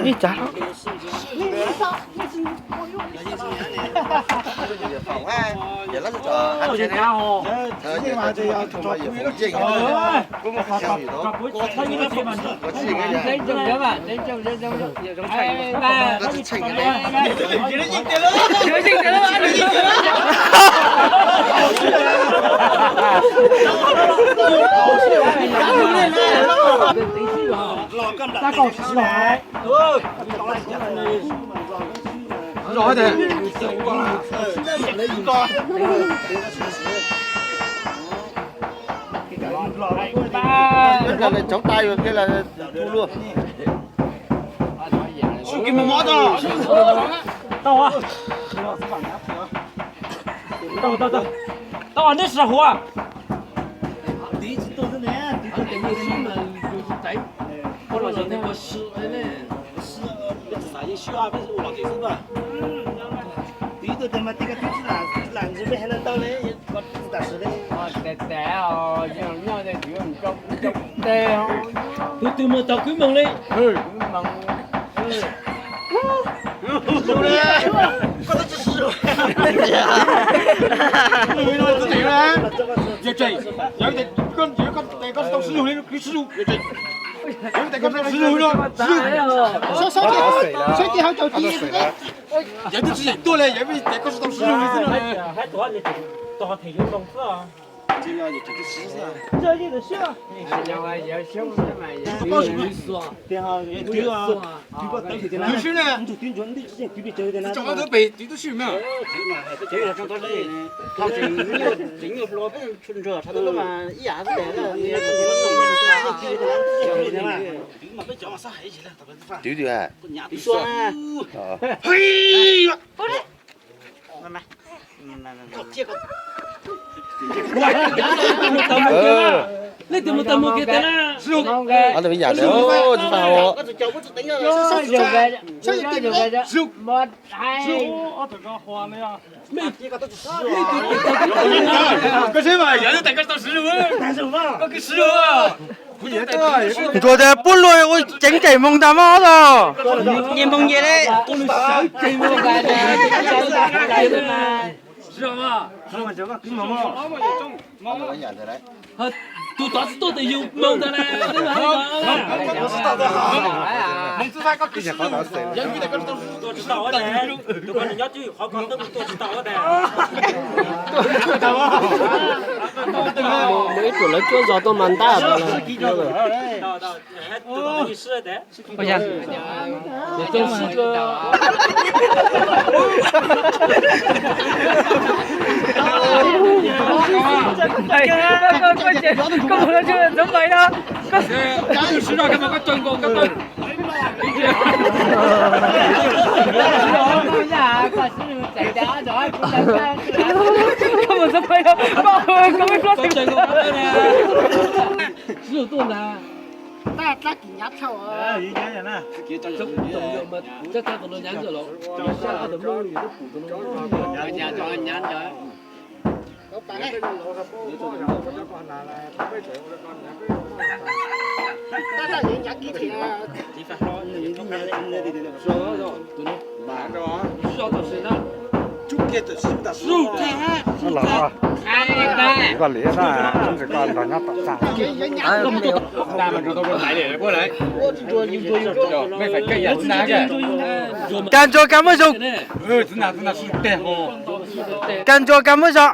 Ib tsav. Cov tas yus thiab los tu luaj. Tau, tau, tau, tau, neb sawv huv. Tus twg mus tau kwv moog li. Yawg tseem, yog tias koj tsis tau sib lug li, kwv sib lug, yawg tseem, yog tias koj tsis tau sib lug no, sib lug, sab sab ces, sab ces hauv caum ci, yawg twb tsis yeem tuaj li, yawg tias koj tsis tau sib lug li xwb no. Twb sib na, twb tsis tau pem twb twb sib na. Twb twb Leej twg mus tau mus kiag tas na. Tsis faj os. Koj saib mas yog tas koj tsis tau sib lug, koj kwv sib lug. Ntsuag tias puab luag ua ceev ceem moog tas mas os. Nyias moog nyias le. Tus tod tsis tuaj tes yug moog ntag na. Mus ib tug lawv cuab zog tuaj mas ntab. Sib lug tuaj ntag. Tab tab kis nyab tshaj. Los, koj liam na, ntsis koj nrog nyob tom tag. Kag ntsuag kag muab zoo. Kag ntsuag kag muab zoo.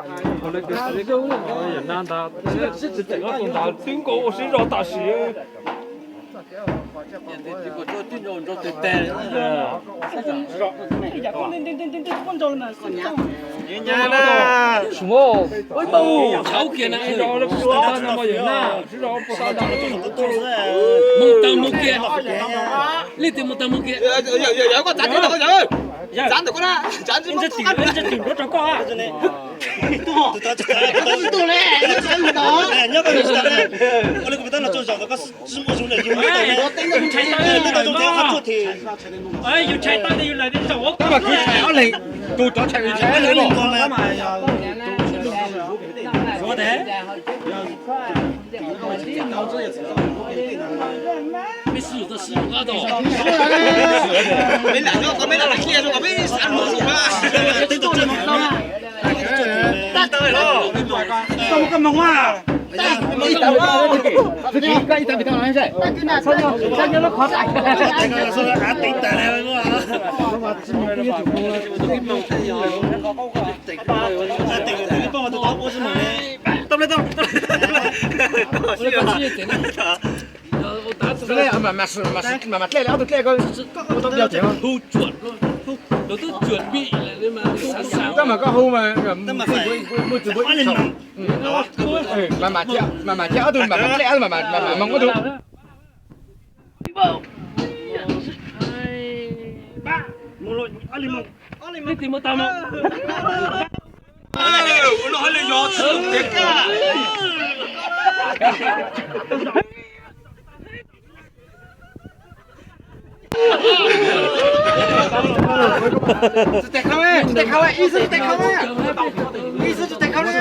Mus tau mus kiag. Leej twg mus tau mus kiag. Yus tshais tau yus lawm, ob leeg tus rov tshais, tshais ob leeg los. Mas mas dlej, ob tug dlej ko, hu tau npiag tiag. Tab mas koj hu mas muaj tsis muaj ib tug. Mas mas thiab, mas mas thiab ob tug, mas mas dlej, mas mas moog ob tug. Tsis tau khav, tsis tau khav, ib xwb tsis tau khav, ib xwb tsis tau khav li.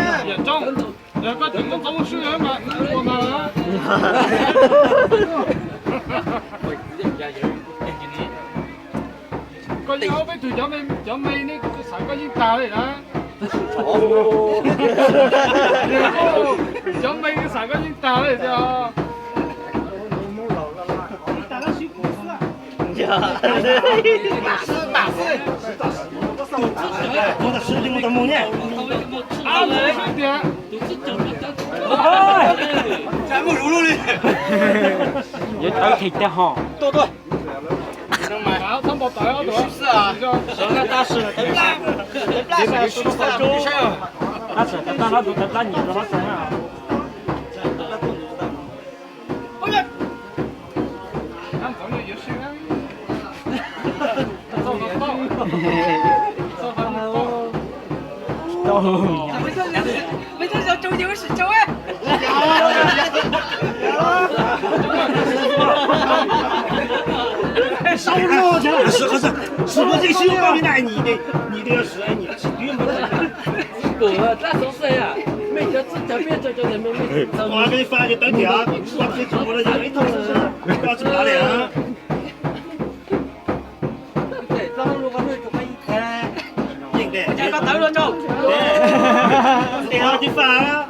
Koj yeej ob peb tug cov me, cov me ne, kuv xav koj yeej tag li na. Cov me kuv xav koj yeej tag li tiag. Yuav tawv kheej tag hos. Tab sis tawv plab no tus tawv plab nyiam rau no tag na. Ua, koj fav ces tawv tiag, koj tsis mus no ces ib thooj xwb, koj tsis fav li. Yeej de, koj tsis fav.